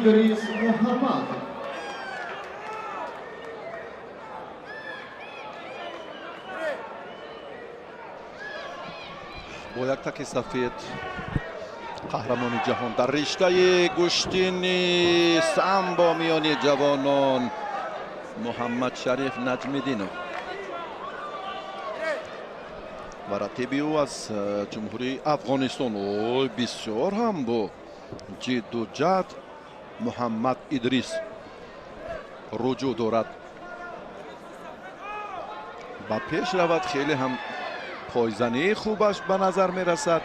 Идрис Муҳаммад. Бо як таки сафед қаҳрамони ҷаҳон дар риштаи гӯштини самбо миёни ҷавонон Муҳаммад Шариф Наҷмиддинов ва рақиби ӯ аз Ҷумҳурии Афғонистон, ой, бисёр ҳам бо ҷидду ҷаҳд Муҳаммад Идрис руҷӯъ дорад, ба пеш равад. Хеле ҳам пойзании хубаш ба назар мерасад.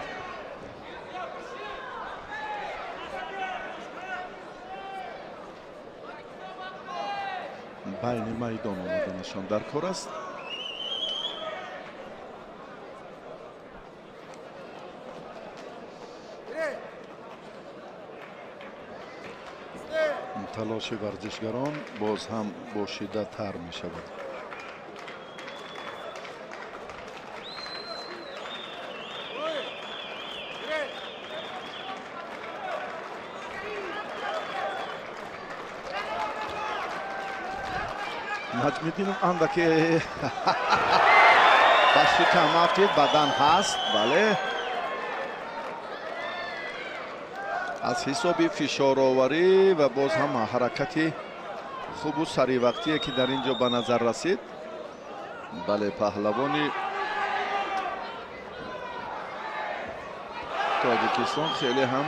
Байни майдон омаданашон дар кор аст. Талоши варзишгарон боз ҳам бошиддаттар мешавад. Наҷмиддинов андаке ба шикам афтид, бадан ҳаст, бале, аз ҳисоби фишороварӣ ва боз ҳам ҳаракати хубу саривақтие, ки дар ин ҷо ба назар расид. Бале, паҳлавони Тоҷикистон хеле ҳам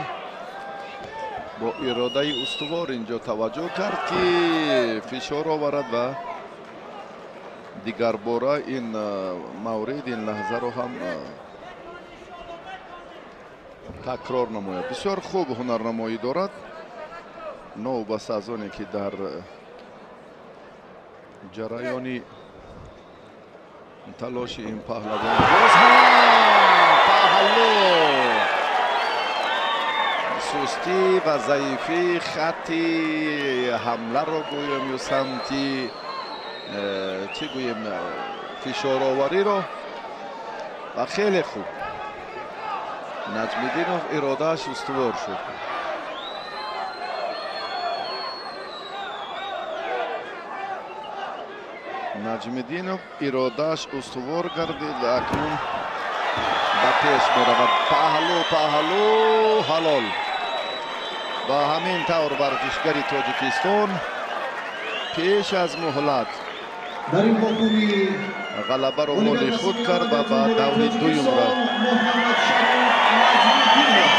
бо иродаи устувор ин ҷо таваҷҷӯҳ кард, ки фишор оварад ва дигарбора ин маврид, ин лаҳзаро ҳам такрор намояд. Бисёр хуб ҳунарнамоӣ дорад, новобаста аз оне ки дар ҷараёни талоши ин паҳлавон боз ҳам паҳлу сустӣ ва заифии хатти ҳамларо гӯем ё самти чӣ гӯем, фишоровариро, ва хеле хуб Наҷмиддинов иродааш устувор шуд. Наҷмиддинов иродааш устувор гардид ва акнун ба пеш меравад. Паҳлу, паҳлу, ҳалол. Ба ҳамин тавр варзишгари Тоҷикистон пеш аз муҳлат Дар ин вохӯрӣ ғалабаро моли худ кард ва ба даври дуюм рафт. Муҳаммад Шариф Наҷмиддинов.